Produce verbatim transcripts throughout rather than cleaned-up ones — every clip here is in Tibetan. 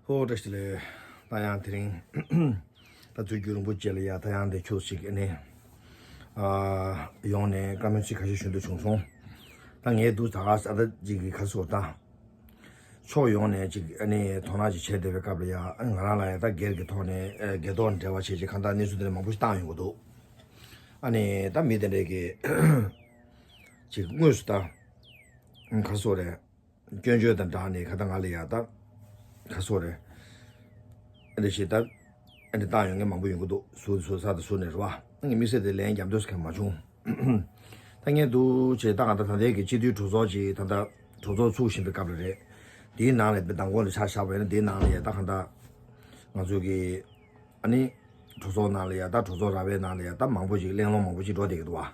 ཕོ་བཀྲ་ཤིས་བདེ་ལེགས། ད་ཡང་དེ་རིང་ད་དུས་རྒྱུན་རིང་པོ་བཅད་ལ་ཡ་ད་ཡང་འདི་ཁྱོད་ཅིག་ཨ་ནི་ཨ་ཡོང་ནས་བཀའ་མོལ་ཚིག་ཁ་ཤས་ཞུ་འདོད་བྱུང་སོང་། ད་ངས་འདུག་ད་ག་ས་ད་ཅིག་གི་ཁ་སོ་ད་ཕྱོགས་ཡོངས་ནས་ཅིག་ཨ་ནི་དོ་སྣང་ཅིག་བྱས་བསྡད་པའི་སྐབས་ལ་ཡ་ཨ་ནི་ང་རང་ལ་ཡ་ད་སྒེར་གྱི་ཐོག་ནས་ཨ་སྒེར་ཐོག་འབྲེལ་བ་བྱས་ཅིག་གང་ལྟར་གནས་ཚུལ་དེ་འདྲ་མང་པོ་ཞིག་བཏང་ཡོང་གི་འདུག་ཨ་ནི་ད་མི་དེ་འདྲས་ཀྱི་ཅིག་དངོས་སུ་ད་ཁ་སོ་རེད། སྐྱོན་བརྗོད་དང་སྦྲགས་ནས་ཁ་ད་ང་ལ་ཡ་ད་ཁ་སོ་རེད། ཨ་འདྲ་ཞིག་ད་ཨ་འདྲ་བཏང་ཡོང་མཁན་མང་པོ་ཡོང་གི་འདུག་ཟུར་ཟུར་ས་དང་ཟུར་ནས་རེད་བ། ངས་དམིགས་བསལ་དེ་ལན་རྒྱབ་འདོད་ཟེར་མཁན་མ་བྱུང་། ད་ངས་འདུག་བྱས་ད་གང་ལྟར་ད་ལྟའི་གི་སྤྱི་འཐུས་གྲོས་ཚོགས་ཀྱི་ད་ལྟ་གྲོས་ཚོགས་ཚུགས་བཞིན་པའི་སྐབས་ལ་རེད། དེའི་ནང་ལ་མདང་དགོང་ལ་ཆ་བཞག་པ་ཡིན་ན་དེའི་ནང་ལ་ཡ་ད་གང་ལྟར་ང་ཚོ་གི་ཨ་ནི་གྲོས་ཚོགས་ནང་ལ་ཡ་ད་གྲོས་ཚོགས་ར་བའི་ནང་ལ་ཡ་ད་མང་པོ་ཅིག་གླེང་སློང་མང་པོ་ཅིག་འགྲོ་བསྡད་ཀྱི་འདུག་བ།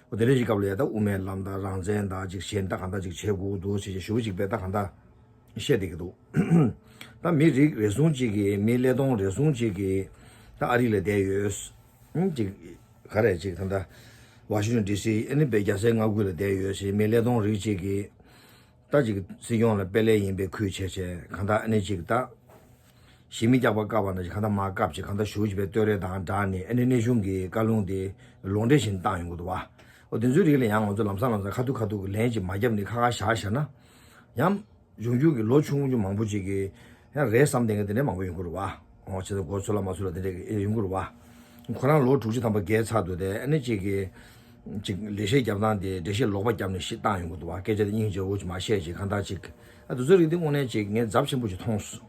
འོ་དེ་འདྲ་ཞིག་སྐབས་ལ་ཡ་ད་དབུ་མའི་ལམ་དང་རང་བཙན་དང་ཅིག་གཞན་ད་གང་ལྟར་ཅིག་བྱེད་དགོས་འདུག་ཟེར་ཞེ་ཞུ་ཅིག་པས་ད་གང་ལྟར་བཤད་བསྡད་ཀྱི་འདུག་ད་མི་རིགས་རེ་ཟུང་ཅིག་གིས་མི་ཀླད་སྟོང་རེ་ཟུང་ཅིག་གིས་ད་ཨ་རི་ལ་བསྡད་ཡོད། ཨང་ཅིག་ག་རེ་ཅིག་ད་ད་ཝ་ཤིང་ཊོན་ཌི་སི་ཨ་ནི་པའི་རྒྱལ་སའི་མངའ་ཁུལ་ལ་བསྡད་ཡོད་ཟེར་མི་ཀླད་སྟོང་རིགས་ཅིག་གིས། ད་ཅིག་སྲིད་སྐྱོང་ལ་དཔེ་ལས་ཡིན་པའི་ཁུལ་བྱས་བྱས་གང་ལྟར་ཨ་ནི་ཅིག་ད་ཞི་མི་སྐྱག་པ་བཀབ་པ་ན་ཅིག་གང་ལྟར་མར་བཀབ་ཅིག་གང་ལྟར་ཞུ་ཅིག་པའི་བསྟོད་ར་དང་སྦྲགས་ནས་ཨ་ནི་གནས་ཆུང་གི་བཀའ་ལུང་དེ་ལུང་འདྲེན་བཞིན་བཏང་ཡོང་གི་འདུག་བ། འོ་དེ་ཚོའི་རིགས་ལ་ཡང་ང་ཚོ་ལམ་སང་ལམ་སང་ཁ་ཐུག་ཁ་ཐུག་གི་ལན་ཅིག་མ་བརྒྱབ་ནས་ཁ་ཁ་བཞག་བཞག་ན་ཡང་འབྱུང་འགྱུར་གྱི་ལོ་ཆུང་ཆུང་མང་པོ་ཅིག་གི་ཡང་རེད་བསམ་བསྡད་མཁན་དེ་འདྲ་མང་པོ་ཡོང་གི་རེད་བ། འོ་བྱས་ཙང་མགོ་ཚོས་ལ་མ་ཚོས་ལ་དེ་འདྲ་ཡོང་གི་རེད་བ། ཁོ་རང་ལོ་དྲུག་ཅུ་ཐམ་པ་བརྒལ་ཚར་འདུག་དེ་ཨ་ནི་ཅིག་གི་ཅིག་ལེགས་བཤད་རྒྱབ་སྟངས་དེ་འགྲེལ་བཤད་ལོག་པ་བརྒྱབ་ནས་ཞིག་བཏང་ཡོང་གི་འདུག་བ། སྐད་ཆ་དེ་སྙིང་རྗེ་བོ་ཅིག་མ་བཤད་ཅིག་གང་ལྟར་ཅིག་ཨ་དེ་ཚོའི་རིགས་དེ་དངོས་གནས་ཅིག་ངས་ཚབས་ཆེན་པོ་ཅིག་མཐོང་སོང་།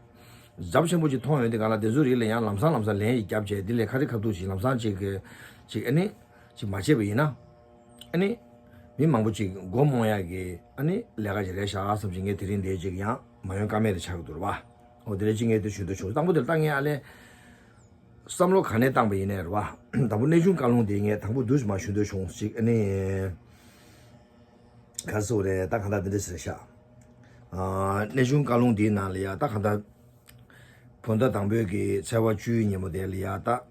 ཚབས་ཆེན་པོ་ཅིག་མཐོང་ཡོང་དུས་གང་ལ་དེ་ཚོའི་རིགས་ལ་ཡང་ལམ་སང་ལམ་སང་ལན་ཞིག་བརྒྱབ་བྱས་འདི་ལས་ཁ་རི་ཁ་ཐུག་ཅིག་ལམ་སང་ཅིག་གི་ཅིག་ཨ་ནི་ཅིག་མ་བྱས་པ་ཡིན་ན། ཨ་ནི། མི་མང་པོ་ཅིག་མགོ་རྨོངས་ཡག་གི་ཨ་ནི་ལས་ཀ་ཅིག་རེད་ཤག་བསམ་ཅིག་ངས་དེ་རིང་འདིར་ཅིག་ཡང་མ་ཡོང་ཀ་མེད་དུ་ཆགས་ཀྱི་འདུག་རེད་བ། འོ་དེ་རིང་ཅིག་ངས་དེ་ཞུ་འདོད་བྱུང་། དང་པོ་དེར་ད་ངས་ཨ་ལས་བསམ་བློ་ག་ནས་བཏང་པ་ཡིན་ནའི་རེད་བ། དང་པོ་གནས་ཆུང་བཀའ་ལུང་དེ་ངས་དང་པོ་འདུག་མ་ཞུ་འདོད་བྱུང་ཅིག་ཨ་ནི། ག་རེ་ཟེར་དགོས་རེད། ད་གང་ལྟར་འདི་འདྲ་ཟེར་ཤག་ཨ་གནས་ཆུང་བཀའ་ལུང་འདིའི་ནང་ལ་ཡ་ད་གང་ལྟར། བོད་ཟླ་དང་པོའི་གི་ཚེས་པ་བཅུའི་ཉིན་མོ་དེ་ལ་ཡ་ད།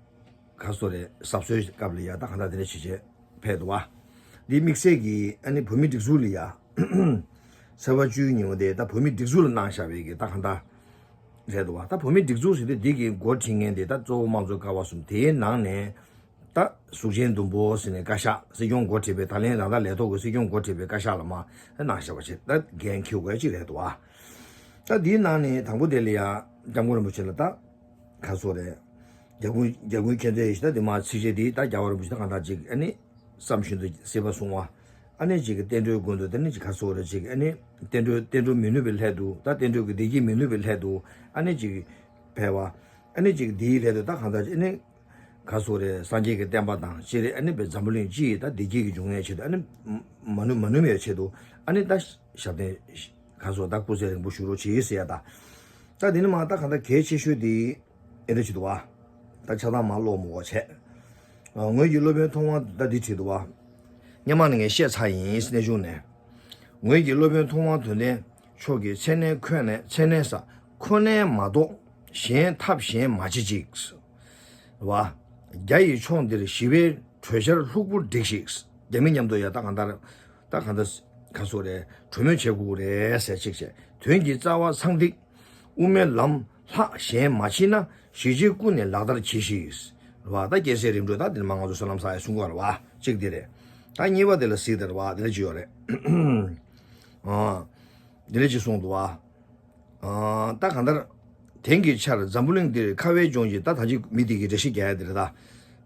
ག་སོ་རེད། གཟབ་གསོལ་སྐབས་ལ་ཡ་ད་གང་ལྟར་དེ་འདྲ་བྱེད་བྱེད་ཕེབས་འདུག་བ། འདི་དམིགས་བསལ་གྱི་ཨ་ནི་བོད་མི་སྒྲིག་འཛུགས་ལ་ཡ། ཚེས་པ་བཅུའི་ཉིན་མོ་དེ་ད་བོད་མི་སྒྲིག་འཛུགས་ལ་གནང་བཞག་པའི་གི་ད་གང་ལྟར་རེད་འདུག་བ། ད་བོད་མི་སྒྲིག་འཛུགས་ཟེར་དུས་འདི་གི་འགོ་ཁྲིད་མཁན་དེ་ད་གཙོ་བོ་དམངས་གཙོ་ཀ་བ་གསུམ་དེའི་ནང་ནས་ད་གཟུགས་ཅན་བདུན་པོ་ཟེར་ནས་བཀའ་ཤག་སྲིད་སྐྱོང་འགོ་ཁྲིད་པའི་ད་ལན་རང་ད་ལས་ཐོག་གི་སྲིད་སྐྱོང་འགོ་ཁྲིད་པའི་བཀའ་ཤག་ལ་མ་གནང་བཞག་པ་བྱས་ད་འགན་འཁྱེར་དགོས་ཅིག་རེད་འདུག་བ། ད་འདིའི་ནང་ནས་དང་པོ་དེ་ལ་ཡ་སྐྱབས་མགོན་རིན་པོ་ཆེ་ལ་ད། ག་སོ་རེད། རྒྱ་དགོན་རྒྱ་དགོན་ཁྱོད་ཚོས་ཡིན་ཞིག་ད་དེ་མ་ཚིགས་བཅད་འདི་ད་རྒྱལ་བ་རིན་པོ་ཆེ་ད་གང་ལྟར་ཅིག་ཨ་ནི་བསམ་བཞིན་དུ་སྲིད་པ་བཟུང་བ། ཨ་ནི་ཅིག་གི་བསྟན་འགྲོའི་མགོན་དུ་དེ་ནི་ཅིག་ག་སོ་རེད་ཅིག་ཨ་ནི་བསྟན་འགྲོའི་བསྟན་འགྲོ་མི་ནུས་པའི་སླད་དུ་ད་བསྟན་འགྲོའི་གི་བདེ་སྐྱིད་མི་ནུས་པའི་སླད་དུ་ཨ་ནི་ཅིག་ཕལ་བ། ཨ་ནི་ཅིག་འདིའི་སླད་དུ་ད་གང་ལྟར་ཅིག་ཨ་ནི་ག་སོ་རེད། སངས་རྒྱས་ཀྱི་བསྟན་པ་དང་སྤྱིར་ཨ་ནི་བའི་འཛམ་བུ་གླིང་སྤྱི་ཡི་ད་བདེ་སྐྱིད་ཀྱི་འབྱུང་གནས་ཆེད་དུ་ཨ་ནི་མ་ནུས་མ་ནུས་པའི་ཆེད་དུ་ཨ་ནི་ད་ཞབས་བརྟན། ག་སོ་ད་སྐུ་ཚེ་རིང་པོ་བཞུགས་རོགས་བྱེད་ཟེར་ཡ་ད། ད་འདི་ནི་མ་ད་གང་ལྟར་གལ་ཆེ་ཤོས་འདི་ཨེ་འདྲ་ཅིག་འདུག་བ། ད་ཆ་ཚང་མ་ཀློག་མི་དགོས་བྱས། ངོས་ཀྱི་སློབ་དཔོན་ཐུབ་དབང་ད་འདི་བྲིས་འདུག་བ། སྔོན་མ་ནས་ངས་བཤད་ཚར་ཡིན་གནས་ཆུང་ནས། ངོས་ཀྱི་སློབ་དཔོན་ཐུབ་དབང་དོན་ལྡན་མཆོག་གི་མཚན་གནས་ཁོ་ནས་མཚན་གནས་ས་ཁོ་ནས་མ་གཏོགས་གཞན་ཐབས་གཞན་མ་བྱེད་ཅིག་བ། རྒྱ་ཡི་ཕྱོགས་འདིར་ཞི་བའི་གྲོས་འཆར་ལྷུག་པོར་བསྒྲིགས་ཤིག་རྒྱ་མི་མཉམ་དུ་ཡ་ད་གང་ལྟར། ད་གང་ལྟར་ག་སོ་རེད། གྲོས་མོལ་བྱེད་དགོས་རེད་ཟེར་གཅིག་བྱས། དོན་གྱི་རྩ་བ་ཚང་ཐིག་དབུ་མའི་ལམ་ལྷག་གཞན་མ་མཆིས་ན་གཞིས་བྱེས་ཀུན་ནས་ལག་བསྟར་གྱིས་ཤིག་རེད་བ། ད་རྒྱལ་སྲས་རིམ་གྲོ་ད་འདིར་མ་ང་ཚོ་བསོད་ནམས་བསགས་ཡ་གསུང་གི་ཡོད་རེད་བ། གཅིག་འདི་རེད། ད་གཉིས་པ་དེ་ལ་གཟིགས་དེ་རེད་བ། འདི་འདྲ་ཅིག་ཡོད་རེད། ཨ། འདི་འདྲ་ཅིག་གསུངས་འདུག་བ། ཨ། ད་གང་ལྟར། དེང་གི་ཆར་འཛམ་བུ་གླིང་འདིར་ཁ་བའི་ལྗོངས་ཀྱི་ད་ད་ཅིག་མི་དེ་གི་འགྲེལ་བཤད་རྒྱག་ཡ་དེ་རེད་ད།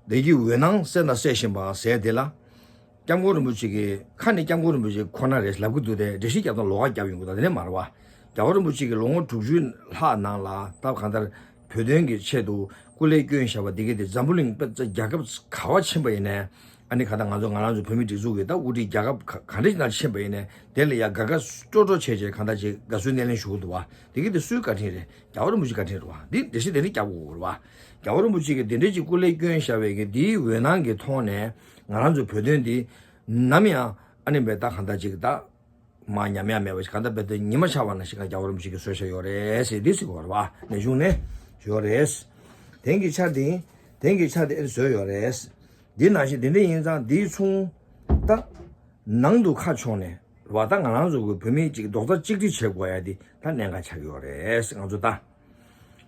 བདེ་སྐྱིད་འོད་སྣང་གསལ་དང་གསལ་བཞིན་པ་ཟེར་དེ་ལ། སྐྱབས་མགོན་རིན་པོ་ཆེ་གི་ཁ་ནས་སྐྱབས་མགོན་རིན་པོ་ཆེ་ཁོ་ན་རེད་ལབ་གི་འདུག་སྟེ། འགྲེལ་བཤད་རྒྱབ་སྟངས་ལོགས་ཀ་རྒྱབ་ཡོང་གི་འདུག་དེ་ནས་མ་རེད་བ། རྒྱལ་བ་རིན་པོ་ཆེ་གི་ལོ་ངོ་དྲུག་ཅུའི་ལྷག་ནང་ལ་ད་གང་ལྟར་བོད་དོན་གྱི་ཆེད་དུ་སྐུ་ལས་བསྐྱོན་བཞག་པ་འདི་ག་དེ་འཛམ་བུ་གླིང་དཔེ་ཆ་རྒྱལ་ཁབ་ག་བ་ཕྱིན་པ་ཡིན་ནའི། ཨ་ནི་གང་ལྟར་ང་ཚོ་ང་རང་ཚོ་བོད་མི་སྒྲིག་འཛུགས་ཀྱི་ད་དབུ་ཁྲིད་རྒྱལ་ཁབ་ག་ག་འདྲ་ཞིག་ནང་ཕྱིན་པ་ཡིན་ནའི་དེ་ལ་ཡ་དགའ་དགའ་སྤྲོ་སྤྲོ་བྱས་བྱས་གང་ལྟར་ཅིག་དགའ་བསུའི་སྣེ་ལེན་ཞུ་གི་འདུག་བ། དེ་ག་དེ་སུའི་བཀའ་དྲིན་རེད། རྒྱལ་བ་རིན་པོ་ཆེའི་བཀའ་དྲིན་རེད་བ། འདི་འགྲེལ་བཤད་དེ་འདྲ་རྒྱབ་དགོས་རེད་བ། རྒྱལ་བ་རིན་པོ་ཆེ་གིས་དེ་འདྲ་ཅིག་སྐུ་ལས་བསྐྱོན་བཞག་པའི་གི་དེའི་འོད་སྣང་གི་ཐོག་ནས་ང་རང་ཚོ་བོད་དོན་འདི་ནམ་ཡང་ཨ་ནི་མེད་ད་གང་ལྟར་ཅིག་ད། མ་ཉམས་ཡ་མེད་པ་ཞིག་གང་ལྟར་བེད་དེ་ཉི་མ་ཆགས་པ་ན་ཞིག་ག་རྒྱལ་བ་རིན་པོ་ཆེ་གིས་བཟོས་བཞག་ཡོད་རེད་ཟེར་འདི་ཟེར་གི་ཡོད་རེད་བ། གནས་ཆུང་ནས་ཡོད་རེད། དེང་གི་ཆར་དེ་དེང་གི་ཆར་དེ་ཨེ་བཟོས་ཡོད་རེད། འདི་ནང་བཞིན་དེ་འདྲ་ཡིན་ཙང་འདིའི་ཚུང་ད་ནང་དུ་ཁ་ཕྱོགས་ནས་རེད་བ། ད་ང་རང་ཚོ་གི་བོད་མི་གཅིག་རྡོག་རྩ་གཅིག་སྒྲིལ་བྱེད་དགོས་ཡ་འདི་ད་གནད་འགག་ཆགས་ཀྱི་ཡོད་རེད། ང་ཚོ་ད་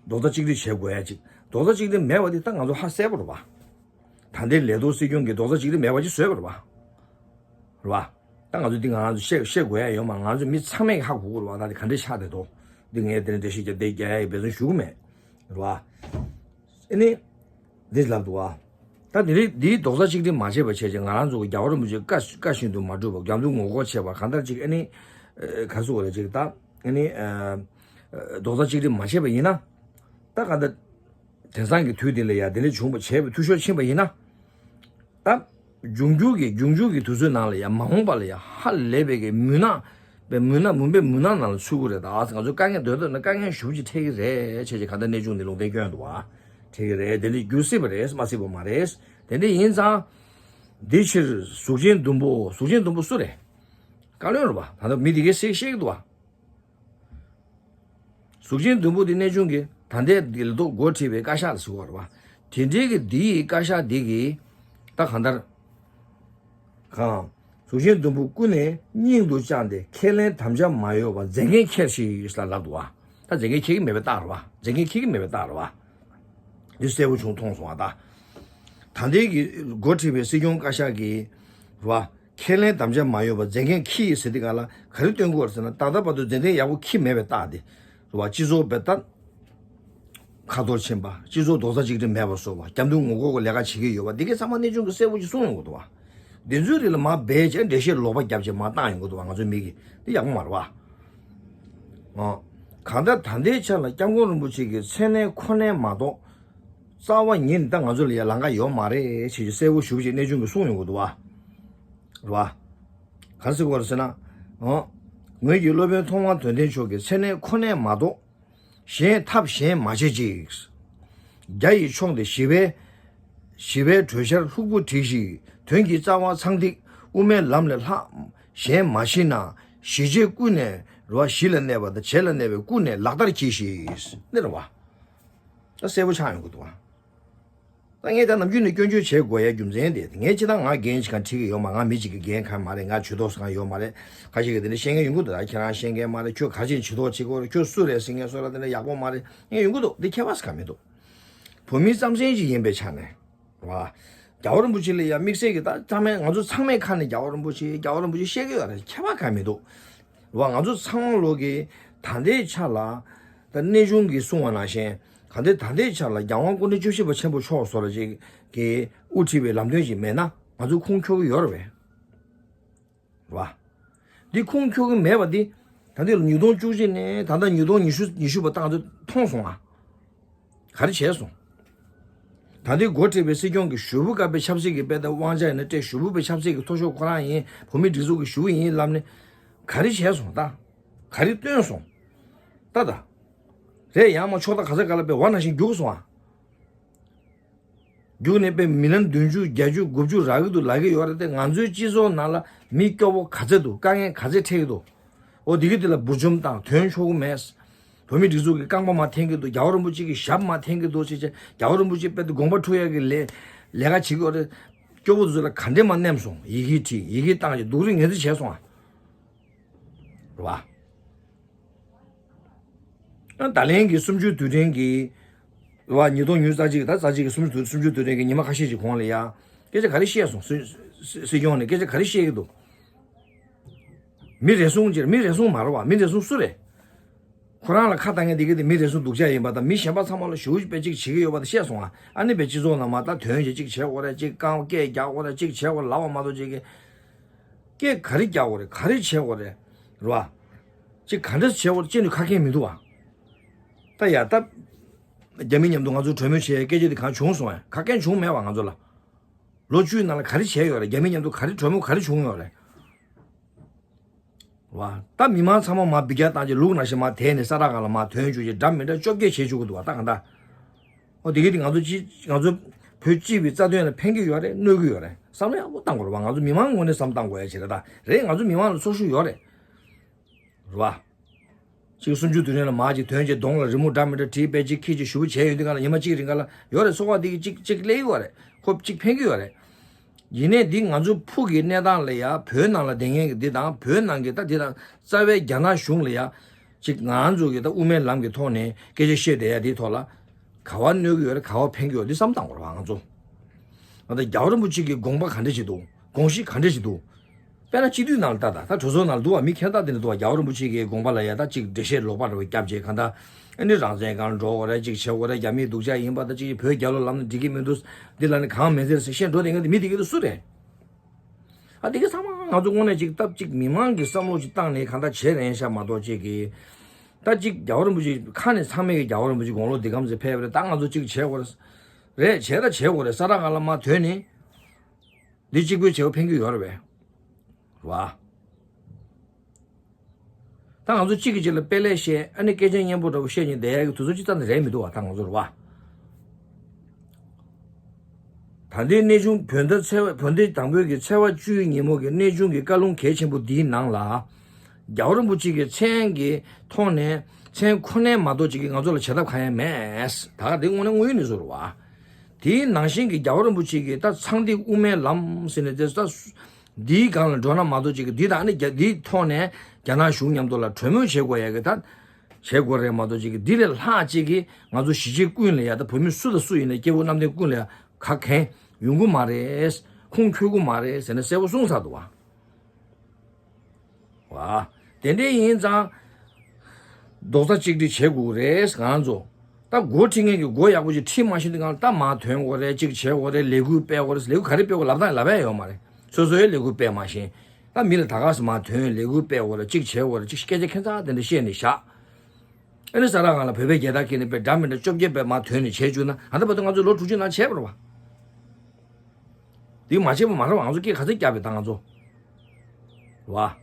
རྡོག་རྩ་གཅིག་སྒྲིལ་བྱེད་དགོས་ཡ་ཅིག་རྡོག་རྩ་གཅིག་སྒྲིལ་མེད་པ་དེ་ད་ང་ཚོ་ཧ་གསལ་པོ་རེད་བ། ད་ལྟའི་ལས་ཐོག་སྲིད་སྐྱོང་གིས་རྡོག་རྩ་གཅིག་སྒྲིལ་མེད་པ་ཅིག་བཟོས་པ་རེད་བ། རེད་བ། ད་ང་ཚོ་འདི་ང་རང་ཚོ་བཤད་བཤད་དགོས་ཡ་ཡོད་མ་རེད། ང་ཚོ་མི་ཚང་མས་ཧ་གོ་གི་རེད་བ། ད་དེ་ག་འདྲ་ཆགས་བསྡད་འདུག་འདི་ངས་དེ་ནས་འགྲེལ་བཤད་རྒྱབ་བསྡད་རྒྱག་ཡ་ཡི་འབད་བརྩོན་ཞུ་གི་མེད། རེད་བ། ཨ་ནི། འདི་ལབ་འདུག་བ། ད་དེ་རིང་འདིའི་རྡོག་རྩ་གཅིག་སྒྲིལ་མ་བྱས་པ་བྱས་ཅིག་ང་རང་ཚོ་གི་རྒྱལ་བ་རིན་པོ་ཆེ་བཀའ་བཀའ་བཞིན་དུ་མ་སྒྲུབ་པ། རྒྱ་མཚོའི་ངོ་རྒོལ་བྱས་པ་གང་ལྟར་ཅིག་ཨ་ནི། ག་ཟེར་དགོས་རེད་ཅིག་ད་ཨ་ནི། རྡོག་རྩ་གཅིག་སྒྲིལ་མ་བྱས་པ་ཡིན་ན། ད་གང་ལྟར། དེང་སང་གི་དུས་འདི་ལ་ཡ་དེ་འདྲ་བྱུང་བ་བྱས་པའི་འཐུས་ཤོར་ཕྱིན་པ་ཡིན་ན། ད། འབྱུང་འགྱུར་གྱི་འབྱུང་འགྱུར་གྱི་དུས་ཚོད་ནང་ལ་ཡ་མ་འོངས་པ་ལ་ཡ་ཧ་ལས་པའི་གི་མུན་ནག་པའི་མུན་ནག་མུན་པའི་མུན་ནག་ནང་ལ་ཚུད་ཀྱི་རེད། ད་ང་ཚོ་དཀའ་ངལ་སྡོད་སྡོད་ན་དཀའ་ངལ་ཞེ་པོ་ཅིག་འཕྲད་ཀྱི་རེད། བྱས་ཅིག་གང་ལྟར་གནས་ཆུང་འདི་ལུང་བསྟན་སྐྱོན་འདུག་བ། འཕྲད་ཀྱི་རེད། དེ་འདྲ་འགྱུར་སྲིད་པ་རེད་མ་སྲིད་པ་མ་རེད། དེ་འདྲ་ཡིན་ཙང་། འདི་ཕྱིར་གཟུགས་ཅན་བདུན་པོ། གཟུགས་ཅན་བདུན་པོ་སུ་རེད། བཀའ་བློན་རེད་བ། ད་ལྟ་མི་འདི་གས་བཤད་བཤད་ཀྱི་འདུག་བ། གཟུགས་ཅན་བདུན་པོ་འདི་གནས་ཆུང་གི་ད་ལྟའི་འདི་ལ་ཐོག་འགོ་ཁྲིད་པའི་བཀའ་ཤག་ལ་ཟེར་བ་རེད་བ། དེ་འདྲའི་གི་འདི་ཡི་བཀའ་ཤག་འདི་གི་ད་གང་ལྟར། གང་། གཟུགས་ཅན་བདུན་པོ་ཀུན་ནས་སྙིང་དུ་བཅངས་ཏེ་ཁས་ལེན་དམ་བཅའ་མ་ཡོད་པར་མཛད་འགན་འཁྱེར་ཞིག་ལ་ལབ་འདུག་བ། ད་མཛད་འགན་འཁྱེར་གྱི་མེད་པའི་རྟགས་རེད་བ། མཛད་འགན་འཁྱེར་གྱི་མེད་པའི་རྟགས་རེད་བ། འདི་གསལ་པོ་བྱུང་མཐོང་སོང་བ་ད། ད་ལྟའི་གི་འགོ་ཁྲིད་པའི་སྲིད་སྐྱོང་བཀའ་ཤག་གི་རེད་བ། ཁས་ལེན་དམ་བཅའ་མ་ཡོད་པར་མཛད་འགན་འཁྱེར་ཟེར་དེ་ག་ལ་ག་རེ་སྟོན་དགོས་རེད་ཟེར་ན། ད་ལྟ་བར་དུ་མཛད་འགན་ཡག་པོ་འཁྱེར་མེད་པའི་རྟགས་དེ་རེད་བ། སྤྱི་ཚོགས་པའི་ད་ཁ་འཐོར་ཕྱིན་པ། སྤྱི་ཚོགས་རྡོག་རྩ་གཅིག་སྒྲིལ་མེད་པ་བཟོ་བ། རྒྱབ་མདུན་ངོ་རྒོལ་གྱི་ལས་ཀ་བྱེད་ཀྱི་ཡོད་པ་འདི་གའི་ཚང་མ་གནས་ཆུང་གིས་གསལ་པོ་ཅིག་གསུངས་ཡོང་གི་འདུག་བ། འདི་ཚོའི་རིགས་ལ་མར་འབད་བྱས་འགྲེལ་བཤད་ལོག་པ་བརྒྱབ་བྱས་མར་བཏང་ཡོང་གི་འདུག་བ། ང་ཚོའི་མི་གིས་འདི་ཡག་པོ་མ་རེད་བ། ཨོ། གང་ལྟར་ད་ལྟའི་ཆ་ལ་སྐྱབས་མགོན་རིན་པོ་ཆེ་གི་མཚན་གནས་ཁོ་ནའི་མ་གཏོགས། རྩ་བ་ཉིད་ནས་ད་ང་ཚོ་ལ་ཡ་ལམ་ཁ་ཡོད་མ་རེད་ཅེས་གསལ་པོ་ཞེ་པོ་ཅིག་གནས་ཆུང་གིས་གསུངས་ཡོང་གི་འདུག་བ། རེད་བ། ག་རེ་ཟེར་དགོས་རེད་ཟེར་ན། ཨོ། ངོས་ཀྱིས་སློབ་དཔོན་ཐོག་མར་དོན་ལྡན་མཆོག་གི་མཚན་གནས་ཁོ་ནའི་མ་གཏོགས། གཞན་ཐབས་གཞན་མ་བྱེད་ཅིག་རྒྱ་ཡི་ཕྱོགས་འདི་ཞི་བའི། ཞི་བའི་གྲོས་འཆར་ལྷུག་པོ་བྲིས་ཤིག་དོན་གྱི་རྩ་བ་ཚངས་ཐིག་དབུ་མའི་ལམ་ལས་ལྷག་གཞན་མ་ཤེས་ན། ཞི་བྱེད་ཀུན་ནས་རེད་བ། གཞི་ལ་གནས་པ་དང་བྱེད་ལ་གནས་པའི་ཀུན་ནས་ལག་བསྟར་གྱིས་ཤིག་འདི་རེད་བ། ད་གསལ་པོ་ཆགས་ཡོང་གི་འདུག་བ། ད་ངས་ད་ནམ་རྒྱུན་ནས་སྐྱོན་བརྗོད་བྱེད་དགོས་ཡ་རྒྱུ་མཚན་དེ། ངས་སྤྱིར་བཏང་ང་འགན་ཅིག་གང་འཁྲི་གི་ཡོད་མ། ང་མི་གཅིག་གི་འགན་གང་མ་རེད། ང་ཇུས་གཏོགས་གང་ཡོད་མ་རེད། ཁ་ཤས་ཀྱིས་དེ་འདྲ་བཤད་མཁན་ཡོང་གི་འདུག་ད་ཁྱེད་རང་བཤད་མཁན་མ་རེད། ཁྱོད་ག་རེ་བྱས་ཇུས་གཏོགས་བྱེད་དགོས་རེད། ཁྱོད་སུ་རེད་ཟེར་མཁན་བཟོ་འདྲ་དེ་འདྲ་ཡག་པོ་མ་རེད། ངས་ཡོང་གི་འདུག་འདི་ཁྱད་པར་གང་མི་འདུག་བོད་མི་རྩམ་ཟན་ཅིག་ཡིན་པའི་ཆ་ནས། རེད་བ། རྒྱལ་བ་རིན་པོ་ཆེ་ལ་ཡ་དམིགས་བསལ་གྱི་ད་ཚང་མས་ང་ཚོ་ཚང་མའི་ཁ་ནས་རྒྱལ་བ་རིན་པོ་ཆེ་རྒྱལ་བ་རིན་པོ་ཆེ་བཤད་ཀྱི་ཡོད་རེད། ཁྱད་པར་གང་མི་འདུག་རེད་བ། ང་ཚོ་ཚང་མ་ལོག་གི་ད་ལྟའི་ཆ་ལ་ད་གནས་ཆུང་གིས་གསུངས་པ་ནང་བཞིན་ག་འདི་ད་ལྟའི་ཆ་ལ་རྒྱལ་དབང་སྐུ་ཕྲེང་བཅུ་བཞི་པ་ཆེན་པོ་མཆོག་བཟོ་འདྲ་ཅིག་གིས་དབུ་ཁྲིད་པའི་ལམ་སྟོན་ཞིག་མེད་ན་ང་ཚོ་ཁུངས་འཁྱོལ་གྱི་ཡོད་རེད་པས། རེད་བ། འདི་ཁུངས་འཁྱོལ་གྱི་མེད་པ་འདི། ད་ལྟའི་ཉིས་སྟོང་བཅུ་གཅིག་ནས་ད་ལྟ་ཉིས་སྟོང་ཉི་ཤུ་ཉི་ཤུ་བར་ད་ང་ཚོ་མཐོང་སོང་ཨ། ག་རེ་བྱས་སོང་། ད་ལྟའི་འགོ་ཁྲིད་པའི་སྲིད་སྐྱོང་གིས་ཞུ་བུ་དཀར་པོའི་ཆབ་སྲིད་ཀྱི་དཔེ་ལྟ་དབང་ཆ་ཡིན་ན་སྤྲད། ཞུ་བུ་པའི་ཆབ་སྲིད་ཀྱི་མཐོ་ཤོས་ཁོ་རང་ཡིན། བོད་མིའི་སྒྲིག་འཛུགས་ཀྱི་ཞུ་བུ་ཡིན་ལབ་ནས་ག་རེ་བྱས་སོང་ད། ག་རེ་བཏོན་སོང་། ད་ད། རེད། ཡང་མ་ཕྱོགས་མཐའ་ག་ས་ག་ལ་དཔེ་འོ་ན་བཞིན་རྒྱུགས་སོང་ཨ། རྒྱུགས་ནས་དཔེ་མི་ལན་བདུན་ཅུ་བརྒྱད་ཅུ་དགུ་བཅུ་རག་གི་འདུག་ལབ་ཀྱི་ཡོད་རེད་དེ། ང་ཚོའི་སྤྱི་ཚོགས་ནང་ལ་མི་སྐྱོ་བོ་ག་ཚད་འདུག་དཀའ་ངལ་ག་ཚད་འཕྲད་ཀྱི་འདུག་འོ་དེ་གི་དེ་ལ་འབུར་འཇོམས་བཏང་དོན་ཆོག་གི་མེད། བོད་མི་སྒྲིག་འཛུགས་ཀྱི་རྐང་པ་མར་འཐེན་གྱི་འདུག་རྒྱལ་བ་རིན་པོ་ཆེ་གི་ཞབས་མར་འཐེན་གྱི་འདུག་ཅེས་བྱས། རྒྱལ་བ་རིན་པོ་ཆེ་དཔེ་དེ་དགོངས་པ་འཁྲུག་ཡག་གི་ལས་ལས་ཀ་བྱེད་ཀྱི་ཡོད་རེད། སྐྱོ་བོ་དེ་ཚོ་ལ་ག་འདྲས་མར་མནན་སོང་། ཡི་གེ་བྲིས། ཡི་གེ་བཏང་བྱས་སྡུག་རུས་ངན་ཚིག་བྱས་སོང་ཨ། རེད་བ། ད་ལན་གྱི་གསུམ་བཅུའི་དུས་དྲན་གྱི་བ། ཉིས་སྟོང་ཉི་ཤུ་རྩ་གཅིག་གི་ད་རྩ་གཅིག་གི་གསུམ་བཅུ་དུས་གསུམ་བཅུའི་དུས་དྲན་གྱི་ཉི་མ་ཁ་ཤས་ཤིག་གོང་ལ་ཡ། སྐད་ཆ་ག་རེ་བཤད་སོང་། སྲིད་སྲིད་སྐྱོང་ནས་སྐད་ཆ་ག་རེ་བཤད་ཀྱི་འདུག་མི་རེ་ཟུང་ཅིག་མི་རེ་ཟུང་མ་རེད་བ། མི་རེ་ཟུང་སུ་རེད། ཁོ་རང་ལ་ཁ་བཏང་མཁན་དེ་གི་དེ་མི་རེ་ཟུང་སྡུག་ཅག་ཡིན་པ་དང་། མི་གཞན་པ་ཚང་མ་ལ་ཞུ་བ་དཔེ་གཅིག་བྱེད་ཀྱི་ཡོད་པ་དེ་བཤད་སོང་ཨ། ཨ་ནི་དཔེ་སྤྱི་ཚོགས་ནང་མ་ད་དོན་ཞིག་གཅིག་བྱེད་དགོས་རེད། གཅིག་རྐང་སྐད་རྒྱག་དགོས་རེད། གཅིག་བྱེད་དགོས་ལབ་པ་མ་གཏོགས་གཅིག་གི་སྐད་ག་རེ་རྒྱག་དགོས་རེད། ག་རེ་བྱེད་དགོས་རེད། རེད་བ། ཅིག་ག་འདྲ་བྱེད་དགོས་ཅི་ནས་ཁ་སྐད་མི་འདུག་བ། ད་ཡ་ད། རྒྱ་མི་མཉམ་དུ་ང་ཚོ་གྲོས་མོལ་བྱས་སྐད་ཆ་དེ་གང་བྱུང་སོང་ཨ། ཁ་སྐད་བྱུང་མེད་བ་ང་ཚོ་ལ། ལོ་བཅུའི་ནང་ལ་ག་རེ་བྱས་ཡོད་རེད། རྒྱ་མི་མཉམ་དུ་ག་རེ་གྲོས་མོལ་ག་རེ་བྱུང་ཡོད་རེད། བ། ད་མི་མང་ཚང་མ་མར་འབུད་རྒྱག་བཏང་རྗེས་ལུག་ནང་བཞིན་མར་དེད་ནས་ས་ར་གང་ལ་མར་ཐོན་བཅུག་རྗེས་འདྲ་མི་འདྲ་བཅོ་བརྒྱད་བྱེད་བཅུག་གི་འདུག་བ། ད་གང་ལྟར། ཨོ་དེ་གི་དེ་ང་ཚོ་སྤྱི་ང་ཚོ་བོད་སྤྱི་པའི་རྩ་དོན་ལ་ཕན་གྱི་ཡོད་རེད། གནོད་ཀྱི་ཡོད་རེད། བསམ་བློ་ཡག་པོ་བཏང་དགོས་རེད་བ། ང་ཚོ་མི་མང་ངོས་ནས་བསམ་བཏང་དགོས་ཡ་ཞིག་རེད། ད་རེད། ང་ཚོ་མི་མང་ལ་ཚོར་ཤུགས་ཡོད་རེད། རེད་བ། གཅིག་གསུམ་བཅུ་དུས་དྲན་ལ་མར་གཅིག་ཐོན་རྗེས་གདོང་ལ་རི་མོ་འདྲ་མི་འདྲ་བྲིས་པས་གཅིག་ཁྱི་གཅིག་ཞུ་བ་བྱས་ཡོད་དུས་གང་ལ་ཉི་མ་གཅིག་རིང་ག་ལ་ཡོད་རེད། ཚོར་བ་དེ་གི་གཅིག་གཅིག་སླེབས་ཡོད་རེད། ཁོ་གཅིག་ཕན་གྱི་ཡོད་རེད། ཡིན་ནའི་འདི་ང་ཚོ་ཕུགས་ཀྱི་གནས་སྟངས་ལ་ཡ་བོད་ནང་ལ་བསྡད་མཁན་གྱི་འདི་དང་བོད་ནང་གི་ད་འདི་དང་རྩ་བའི་རྒྱ་ནག་གཞུང་ལ་ཡ་ ཅིག་ང་ཚོ་གི་ད་དབུ་མའི་ལམ་གྱི་ཐོག་ནས་སྐད་ཆ་བཤད་བསྡད་ཡ་དེའི་ཐོག་ལ་ག་བ་གནོད་ཀྱི་ཡོད་རེད། ག་བ་ཕན་གྱི་ཡོད་འདི་བསམ་བཏང་དགོས་རེད་བ། ང་ཚོ་ང་ད་རྒྱལ་བ་རིན་པོ་ཆེ་གི་དགོངས་པ་ག་འདྲ་ཞིག་འདུག་དགོངས་གཞི་ག་འདྲ་ཞིག་འདུག་དཔེར་ན་སྤྱི་འཐུས་ནང་ལ་ལྟ་ད་ད་གྲོས་ཚོགས་ནང་ལ་འདུག་བ། མི་ཁྱད་མཚར་དེ་འདྲ་འདུག་བ། རྒྱལ་བ་རིན་པོ་ཆེ་གི་དགོངས་པ་ལ་ཡ་ད་ཅིག་འགྲེལ་བཤད་ལོག་པ་འདྲ་བ་བརྒྱབ་བྱས་གང་ད་ཨ་ནི་རང་བཙན་སྒང་འགྲོ་དགོས་རེད། ཅིག་བྱེད་དགོས་རེད། རྒྱ་མིའི་སྡུག་ཅག་ཡིན་པ་ད་ཅིག་བོད་རྒྱལ་ལོ་ལབ་ན་འགྲིག་གི་མི་འདུག་འདི་ལ་ནི་གང་མེད་ཟེར་ཟེར་བཤད་འགྲོ་དེ་ངས་དེ་མི་དེ་གི་དེ་སུ་རེད། ཨ་དེ་གི་ཚང་མ་ང་ཚོ་དངོས་གནས་ཅིག་སྟབས་ཅིག་མི་མང་གི་བསམ་བློ་ཅིག་བཏང་ནས་གང་ད་བྱེད་རན་ཤག་མ་གཏོགས་ཅིག་གི་ད་ཅིག་རྒྱལ་བ་རིན་པོ་ཆེ་ཁ་ནས་ཚང་མས་ཀྱི་རྒྱལ་བ་རིན་པོ་ཆེ་དགུང་ལོ་འདི་གམ་ཟེར་ཕེབས་རེད། ད་ང་ཚོ་ཅིག་བྱེད་དགོས་རེད། རེད་བྱེད་ད་བྱེད་དགོས་རེད། ས་ར་ག་ལ་མ་དོན་ནི་འདི་གཅིག་པུའི་བྱེད་པ་ཕན་གྱི་ཡོད་རེད་བས། རེད་བ། ད་ང་ཚོ་གཅིག་གིས་གཅིག་ལ་དཔེ་ལས་བཤད་ཨ་ནི་སྐད་ཆ་སྙན་པོ་འདྲ་པོ་བཤད་ཉིན་བསྡད་ཡ་གི་དུས་ཚོད་ཅིག་ཙམ་དེ་རེད་མི་འདུག་བ། ད་ང་ཚོ་རེད་བ། ད་ལྟའི་གནས་ཆུང་བོད་ཟླ་ཚེས་པ་བོད་ཟླ་དང་པོའི་གི་ཚེས་པ་བཅུའི་ཉིན་མོ་གི་གནས་ཆུང་གི་བཀའ་ལུང་གལ་ཆེན་པོ་འདིའི་ནང་ལ་རྒྱལ་བ་རིན་པོ་ཆེ་གི་མཚན་གྱི་ཐོག་ནས་མཚན་ཁོ་ནའི་མ་གཏོགས་ཅིག་གིས་ང་ཚོ་ལ་བྱེད་ཐབས་གང་ཡང་མེད། ད་ག་དེ་དངོས་གནས་དངོས་ཡོད་གནས་ཚུལ་རེད་བ། དེའི་ནང་བཞིན་གྱི་རྒྱལ་བ་རིན་པོ་ཆེ་གི་ད་ཚངས་ཐིག་དབུ་མའི་ལམ་ཟེར་ནས་དེ་ད་འདིའི་སྒང་ལ་འགྲོ་ན་མ་གཏོགས་ཅིག་གི་འདི་དང་ནི་རྒྱ་འདིའི་ཐོག་ནས་རྒྱ་ནག་གཞུང་མཉམ་དུ་ལ་གྲོས་མོལ་བྱེད་དགོས་ཡ་གི་ད་བྱེད་དགོས་རེད་མ་གཏོགས་ཅིག་གི་འདི་ལས་ལྷག་ཅིག་གི་ང་ཚོ་གཞིས་བྱེས་ཀུན་ལ་ཡ་ད་བོད་མི་སུ་དང་སུ་ཡིན་ན་སྐྱེ་བོ་གནམ་བསྟན་ཀུན་ལ་ཡ་ག་གན་ཡོང་གི་མ་རེད། ཁུངས་འཁྱོལ་གི་མ་རེད་ཟེར་ནས་གསལ་པོ་གསུངས་ཚར་འདུག་བ། བ། དེ་འདྲ་ཡིན་ཙང་། རྡོག་རྩ་གཅིག་སྒྲིལ་བྱེད་དགོས་རེད་ང་ཚོ། ད་འགོ་ཁྲིད་མཁན་གྱི་འགོ་ཡག་པོ་ཅིག་ཁྲིད་མ་ཤེས་དུས་སྒང་ལ་ད་མར་ཐོན་དགོས་རེད། གཅིག་བྱེད་དགོས་རེད། ལས་འགུལ་སྤེལ་དགོས་རེད། ལས་འགུལ་ག་རེ་སྤེལ་དགོས་ལབ་སྟངས་ལབ་ཡ་ཡོད་མ་རེད། སོ་སོའི་ལས་འགུལ་སྤེལ་མ་ཤེས། ད་མི་ལ་ད་ག་སེ་མར་ཐོན་ལས་འགུལ་སྤེལ་དགོས་རེད། གཅིག་བྱེད་དགོས་རེད། གཅིག་སྐད་ཆ་ཁྱད་མཚར་དེ་འདྲ་བཤད་ནས་བཞག་ཨ་ནི་ས་ར་སྒང་ལ་བོད་པའི་རྒྱལ་དར་འཁྱེར་ནས་དཔེ་འདྲ་མི་འདྲ་བཅོ་བརྒྱད་པའི་མར་ཐོན་ནས་བྱས་བཅུག་ན་ཨ་ད་བར་དུ་ང་ཚོ་ལོ་དྲུག་ཅུ་ནང་བྱས་པ་རེད་བ། འདི་མ་བྱས་པ་མ་རེད་བ། ང་ཚོ་སྐད་ག་ཚོད་བརྒྱབ་པའི་ད་ང་ཚོ། བ།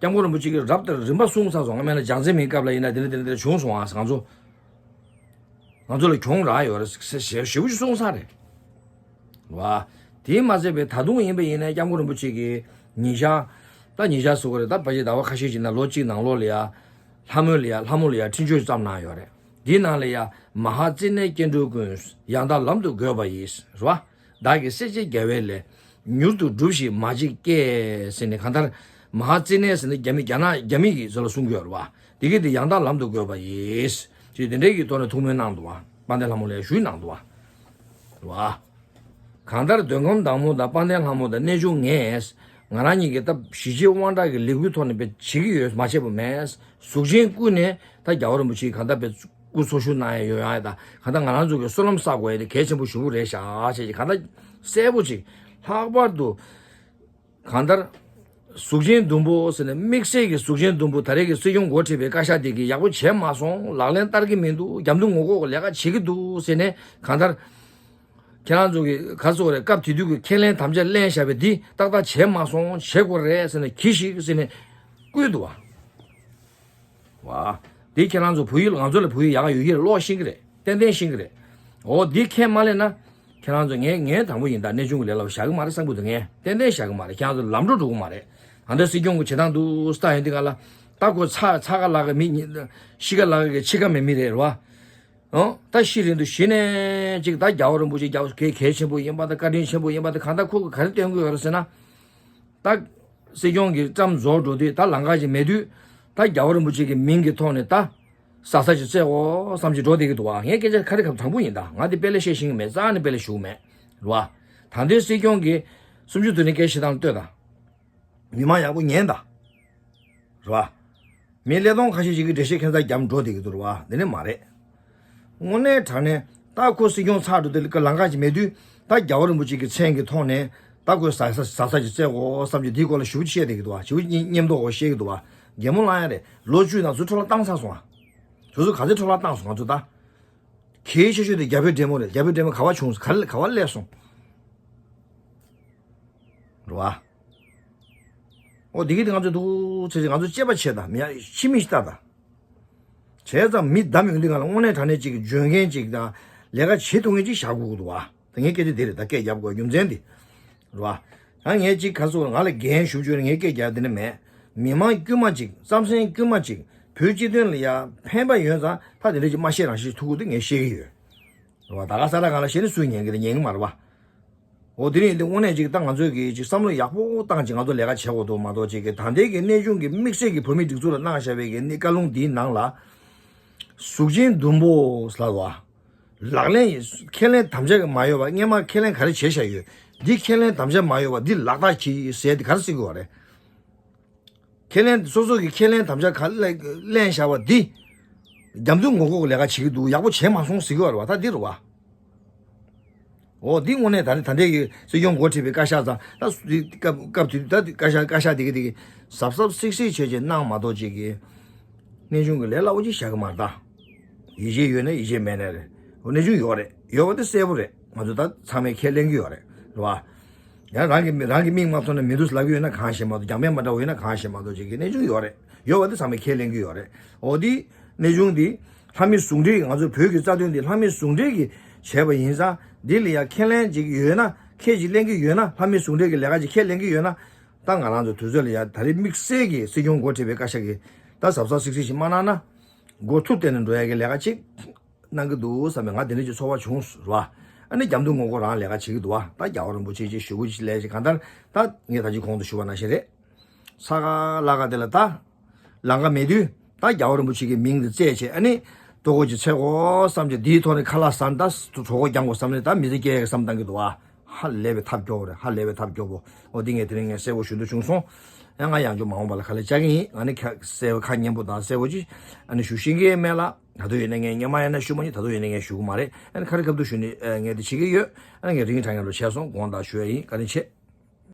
སྐྱབས་མགོན་རིན་པོ་ཆེ་གིས་རབ་དང་རིམ་པ་གསུངས་ཚར་སོང་། ང་མེད་ན་སྦྱང་ཚན་མིན་སྐབས་ལ་ཡིན་ན་དེ་འདྲ་དེ་འདྲ་དེ་འདྲ་བྱུང་སོང་ཨ་ང་ཚོ། ང་ཚོ་ལ་གྱོང་རག་ཡོད་རེད་ཟེར་ཞེ་པོ་ཅིག་གསུངས་ཚར་རེད། བ། དེས་མ་ཚད་པའི་ད་དུང་ཡིན་པ་ཡིན་ན་སྐྱབས་མགོན་རིན་པོ་ཆེ་གིས་ཉིན་ཞག་ད་ཉིན་ཞག་ཟེར་དགོས་རེད། ད་ཕལ་ཆེར་ཟླ་བ་ཁ་ཤས་ཤིག་ན་ལོ་གཅིག་ནང་ལོགས་ལ་ཡ། ལྷ་མོ་ལ་ཡ་ལྷ་མོ་ལ་ཡ་འཕྲིན་བཅོལ་བརྩམས་གནང་ཡོད་རེད། འདིའི་ནང་ལ་ཡ་མ་ཧཱ་ཙི་ནའི་སྐྱེ་འགྲོའི་ཀུན། ཡང་དག་ལམ་དུ་བཀོད་པ་ཡིས། རེད་བ། བདག་གིས་སྲས་བཅས་རྒྱལ་བའི་ལས། མྱུར་དུ་སྒྲུབས་ཤིག་མ་གཅིག་སྐད། ཟེར་ནས་གང་ལྟར། མ་ཧཱ་ཙི་ནའི་ཟེར་ནས་རྒྱ་མི་རྒྱ་ནག་རྒྱ་མི་གི་ཚོ་ལ་གསུང་གི་ཡོད་རེད་བ། དེ་གི་དེ་ཡང་དག་ལམ་དུ་བཀོད་པ་ཡིས། ཅེས་དེ་འདྲའི་གི་ཐོག་ནས་ཐུགས་སྨོན་གནང་འདུག་བ། དཔལ་ལྡན་ལྷ་མོ་ལ་ཡ་ཞུས་གནང་འདུག་བ། རེད་བ། གང་ལྟར་མདོ་ཁམས་བདག་མོ་དང་དཔལ་ལྡན་ལྷ་མོ་དང་གནས་ཆུང་ངས། ང་རང་ཉིད་ཀྱི་སྟབས་གཞིས་བྱེས་དབང་དྲག་གི་ལས་འགུལ་ཐོག་ནས་དཔེ་བྱེད་ཀྱི་ཡོད་མ་བྱས་པ་མེད། གཟུགས་ཅན་ཀུན་ནས་ད་རྒྱལ་བ་རིན་པོ་ཆེའི་གང་ལྟར་དཔེ་སྐུ་འཚོ་བཞུགས་གནང་ཡ་ཡོད་ཡ་ད་གང་ལྟར་ང་རང་ཚོ་གི་བསོད་ནམས་བསགས་དགོས་ཡ་དེ་གལ་ཆེན་པོ་ཞེ་པོ་རེད་ཤག་ཅེས་ཀྱི་གང་ལྟར་གསལ་པོ་ཅིག་ལྷག་པར་དུ་གང་ལྟར་གཟུགས་ཅན་བདུན་པོ་ཟེར་ནས་དམིགས་བསལ་གྱི་གཟུགས་ཅན་བདུན་པོ་ད་རེས་ཀྱི་སྲིད་སྐྱོང་འགོ་ཁྲིད་པའི་བཀའ་ཤག་དེ་གིས་ཡག་པོ་བྱས་མ་སོང་། ལག་ལེན་བསྟར་གྱི་མི་འདུག་རྒྱབ་མདུན་ངོ་ལྐོག་གི་ལས་ཀ་བྱེད་ཀྱི་འདུག་ཟེར་ནས་གང་ལྟར། ཁྱེད་རང་ཚོ་གི་ག་ཚོད་རེད། སྐབས་དེ་དུས་ཀྱི་ཁས་ལེན་དམ་བཅའ་ལེན་བཞག་པའི་འདི་ཏག་ཏག་བྱས་མ་སོང་། བྱེད་དགོས་རེད་ཟེར་ནས་གྱིས་ཤིག་ཟེར་ནས་བསྐུལ་འདུག་བ། བ། འདི་ཁྱེད་རང་ཚོ་བོད་ཡིག་ང་ཚོ་ལ་བོད་ཡིག་ཡག་ག་ཡོད་ཀྱི་རེད། ཀློག་ཤེས་ཀྱི་རེད། ཏན་ཏན་ཤེས་ཀྱི་རེད། འོ་འདི་ཁས་མ་ལེན་ན། ཁྱེད་རང་ཚོ་ངས་ངས་དང་པོ་ཡིན་ད་གནས་ཆུང་གི་ལས་སླ་པོ་བཞག་གི་མ་རེད་བསམ་གྱི་འདུག་ངས་ཏན་ཏན་བཞག་གི་མ་རེད། ཁྱེད་རང་ཚོ་ལམ་འགྲོ་འགྲོ་གི་མ་རེད། ད་ལྟ་སྲིད་སྐྱོང་གི་བྱེད་སྟངས་འདུག་སྟངས་ཡོད་འདི་ག་ལ། ད་ཁོ་ཚ་ཚ་ག་ལ་གི་མི་ཉི་ཤི་ཁ་ལ་གི་ཁྱི་ཁ་མེད་མི་རེད་རེད་བ། ཨོ། ད་ཤི་རན་དུས་གཞི་ནས་ཅིག་ད་རྒྱལ་བ་རིན་པོ་ཆེ་རྒྱལ་བ་གལ་གལ་ཆེན་པོ་ཡིན་པ་དང་བཀའ་དྲིན་ཆེན་པོ་ཡིན་པ་དང་གང་ལྟར་ཁོ་གི་ག་རེ་སྟོན་གི་ཡོད་རེད་ཟེར་ན། ད་སྲིད་སྐྱོང་གི་བརྩམས་རྫོགས་འགྲོ་དུས་ད་ལམ་ཁ་ཅིག་མེད་དུས། ད་རྒྱལ་བ་རིན་པོ་ཆེ་གི་མིང་གི་ཐོག་ནས་ད་ཟ་ས་ཅིག་བཙལ་འོ་བསམ་གྱི་འགྲོ་བསྡད་ཀྱི་འདུག་བ། ངས་སྐད་ཆ་ཁ་རི་ཁ་དྲང་པོ་ཡིན་ད། ང་དེ་དཔེ་ལས་བཤད་ཤེས་ཀྱི་མེད། རྩ་ནས་དཔེ་ལས་ཞུ་གི་མེད་རེད་བ། ད་ལྟའི་སྲིད་སྐྱོང་གི་སུམ་ཅུ་དོན་གཉིས་སྐད་བཤད་སྟངས་ལྟོས་དང་། མི་མང་ཡག་པོ་ཉན་དང་། རེད་བ། མི་ཀླད་སྟོང་ཁ་ཤས་ཤིག་གིས་འགྲེལ་བཤད་ཁྱད་མཚར་རྒྱབ་འགྲོ་བསྡད་ཀྱི་འདུག་རེད་བ། འདི་ནི་མ་རེད། དངོས་གནས་དྲང་གནས་ད་ཁོ་སྲིད་སྐྱོང་ཚར་འགྲོ་དུས་ལམ་ཁ་ཅིག་མེད་དུས་ད་རྒྱལ་བ་རིན་པོ་ཆེ་གི་མཚན་གྱི་ཐོག་ནས་ད་ཁོས་ཟ་ས་ཟ་ས་ཅིག་བཙལ་དགོས་བསམ་གྱི་འདིའི་སྐོར་ལ་ཞུ་བྱས་བསྡད་ཀྱི་འདུག་བ། ཞུ་སྙེ་སྙེ་མདོག་འོ་བཤད་ཀྱི་འདུག་བ། གད་མོ་བསླང་ཡ་རེད། ལོ་བཅུ་ནང་ཚུར་འཕྲོ་བརླག་བཏང་ཚར་སོང་ཨ། དུས་ཚོད་ག་ཚོད་འཕྲོ་བརླག་བཏང་སོང་ང་ཚོ་ད། གལ་ཆེ་ཤོས་དེ་རྒྱ་བོད་འབྲེལ་མོ་རེད། རྒྱ་བོད་འབྲེལ་མོ་ག་བ་བྱུང་སོང་། ག་ལ་ག་བ་སླེབས་སོང་། རེད་བ། ཨོ་དེ་གི་དེ་ང་ཚོ་འདུག་ཚེ་ཚེ་ང་ཚོ་དཔྱད་པ་བྱེད་དང་མི་ཡ་ཕྱི་མི་ཞིག་ལྟ་དང་། བྱས་ཙང་མི་བདམས་ཡོང་དུས་ང་ལ་དངོས་གནས་དྲང་གནས་ཅིག་འཇོན་མཁན་ཅིག་དང་ལས་ཀ་བྱེད་ཐུབ་མཁན་ཅིག་བཞག་དགོས་ཀྱི་འདུག་བ། ད་ངས་སྐད་ཆ་དེ་རེད། ད་སྐད་རྒྱབ་དགོས་རྒྱུ་མཚན་དེ། རེད་བ། ད་ངས་ཅིག་ག་ཚོད་ང་ལ་འགན་ཞུ་བཅུག་ནས་ངས་སྐད་རྒྱག་དེ་ནི་མེད། མི་མང་དཀྱུས་མ་ཅིག་བསམ་སེམས་དཀྱུས་མ་ཅིག་བོད་སྤྱི་དོན་ལ་ཡ་ཕན་པ་ཡོད་ཙང་ད་དེ་འདྲ་ཅིག་མ་བཤད་རང་བཤད་ཐུབ་ཀྱི་འདུག་ངས་བཤད་ཀྱི་ཡོད། རེད་བ། ད་ག་ས་ལ་གང་ལ་བཤད་ནི་སུས་ཉན་གི་རེད། ཉན་གི་མ་རེད་བ། འོ་དེ་རིང་འདི་དངོས་གནས་ཅིག་ད་ང་ཚོས་ཀྱི་ཅིག་བསམ་བློ་ཡག་པོ་བཏང་ཅིག་ང་ཚོ་ལས་ཀ་བྱེད་དགོས་འདུག་མ་གཏོགས་ཅིག་གི་ད་ལྟའི་གི་གནས་ཆུང་གི་དམིགས་བསལ་གྱི་བོད་མིའི་སྒྲིག་འཛུགས་ལ་གནང་བཞག་པའི་གི་གནས་བཀའ་ལུང་འདིའི་ནང་ལ་གཟུགས་ཅན་བདུན་པོ་ལབ་པ། ལག་ལེན་ཁས་ལེན་དམ་བཅའ་མ་ཡོད་པ། སྔོན་མ་ཁས་ལེན་ག་རེ་བྱས་བཞག་ཡོད། འདི་ཁས་ལེན་དམ་བཅའ་མ་ཡོད་པ་འདི་ལག་བསྟར་གྱིས་ཟེར་དེ་ག་རེ་ཟེར་གྱི་ཡོད་རེད། ཁས་ལེན་སོ་སོ་གི་ཁས་ལེན་དམ་བཅའ་ག་ལེན་བཞག་པ་འདི་རྒྱབ་མདུན་ངོ་ལྐོག་གི་ལས་ཀ་བྱེད་ཀྱི་འདུག་ཡག་པོ་བྱས་མ་སོང་ཟེར་གྱི་ཡོད་རེད་བ། ད་འདི་རེད་བ། འོ་འདི་དངོས་གནས་ད་ད་ལྟའི་གི་སྲིད་སྐྱོང་འགོ་ཁྲིད་པའི་བཀའ་ཤག་ཙང་ད་སྐབས་དེ་ད་བཀའ་ཤག་བཀའ་ཤག་དེ་གི་དེ་གི་གཟབ་གཟབ་སིག་སིག་བྱས་བྱས་གནང་མ་གཏོགས་ཅིག་གི་གནས་ཆུང་གི་ལས་སླ་པོ་ཅིག་བཞག་གི་མ་རེད་ད། ཡིད་ཆེས་ཡོད་ན་ཡིད་ཆེས་མེད་ན་རེད། འོ་གནས་ཆུང་ཡོད་རེད། ཡོད་པ་དེ་གསལ་པོ་རེད། ང་ཚོ་ད་ཚང་མས་ཁས་ལེན་གྱི་ཡོད་རེད། རེད་བ། ཡང་རང་གི་རང་གི་མིག་མ་མཐོང་ན་མི་འདུག་ལབ་ཀྱི་ཡོད་ན་གང་ཤེས་མ་གཏོགས། རྒྱང་པན་མ་འདྲ་བོ་ཡོད་ན་གང་ཤེས་མ་གཏོགས་ཅིག་གི་གནས་ཆུང་ཡོད་རེད། ཡོད་པ་དེ་ཚང་མས་ཁས་ལེན་གྱི་ཡོད་རེད། འོ་དེ་གནས་ཆུང་འདི་ལྷ་མི་ཟུང་འབྲེལ་གྱི་ང་ཚོའི་བོད་ཀྱི་རྩ་དོན་འདི་ལྷ་མི་ཟུང་འབྲེལ་གྱིས་བྱས་པ་ཡིན་ཙང་འདི་ལ་ཡང་ཁས་ལེན་ཅིག་ཡོད་ན་ཁས་ཅིག་ལེན་གྱི་ཡོད་ན་ལྷ་མི་ཟུང་འབྲེལ་གྱི་ལས་ཀ་ཅིག་ཁས་ལེན་གྱི་ཡོད་ན། ད་ང་རང་ཚོ་དུས་ཚོད་ལ་ཡང་ད་རེས་དམིགས་བསལ་གྱི་སྲིད་སྐྱོང་འགོ་ཁྲིད་པའི་བཀའ་ཤག་གིས་ད་གཟབ་གཟབ་སིག་སིག་ཞིག་མ་གནང་ན་མགོ་ཐུག་བསྟན་ནས་འགྲོ་ཡ་གི་ལས་ཀ་ཅིག་གནང་གི་འདུག་བསམ་པའི་ང་དེ་འདྲ་ཅིག་ཚོར་བ་བྱུང་ར། ཨ་ནི་རྒྱབ་མདུན་ངོ་ལྐོག་རང་ལས་ཀ་བྱེད་ཀྱི་འདུག་བ། ད་རྒྱལ་བ་རིན་པོ་ཆེ་ཅིག་ཞུ་སྒོ་ཅིག་ལས་ཅིག་གང་ལྟར་ད་ངས་ད་ཅི་གོང་དུ་ཞུ་བ་ནང་བཞིན་རེད། ས་ག་ལ་ག་དེ་ལ་ད་ལམ་ཁ་མེད་དུས་ད་རྒྱལ་བ་རིན་པོ་ཆེ་གི་མིང་དེ་བཙལ་བྱས་ཨ་ནི་ལྟོ་གོས་ཅིག་འཚོལ་དགོས་བསམ་བྱས་འདིའི་ཐོག་ནས་ཁ་ལག་ཟ་ནས་ད་གྲོད་ཁོག་རྒྱག་དགོས་བསམ་ནས་ད་མི་ཚེ་སྐྱེལ་ཡ་གི་བསམ་བཏང་གི་འདུག་བ། ཧ་ལས་པའི་ཐབས་སྐྱོ་བོ་རེད། ཧ་ལས་པའི་ཐབས་སྐྱོ་བོ། འོ་འདི་ངས་དེ་རིང་ངས་གསལ་པོ་ཞུ་འདོད་བྱུང་སོང་། ཡང་ང་ཡང་བསྐྱར་མ་འོངས་པ་ལ་ག་ལེར་བཅར་གྱི་ཡིན། ང་ནི་ཁ་གསལ་པོ་ཁ་སྙན་པོ་དང་གསལ་པོ་ཅིག་ཨ་ནི་ཞུ་ཤེས་ཀྱི་མེད་ལ། ད་དུང་ཡིན་ན་ངས་སྔོན་མ་ཡིན་ན་ཞུ་མ་མྱོང་། ད་དུང་ཡིན་ན་ངས་ཞུ་གི་མ་རེད། ཨ་ནི་ཁ་རི་ཁ་ཐུག་ཞུ་ནི་ཨ་ངས་དེ་བྱེད་ཀྱི་ཡོད། ཨ་ནི་ངས་རིང་དྲགས་ཡང་རུ་བྱས་སོང་། དགོངས་དག་ཞུ་ཡ་ཡིན། བཀའ་དྲིན་ཆེ།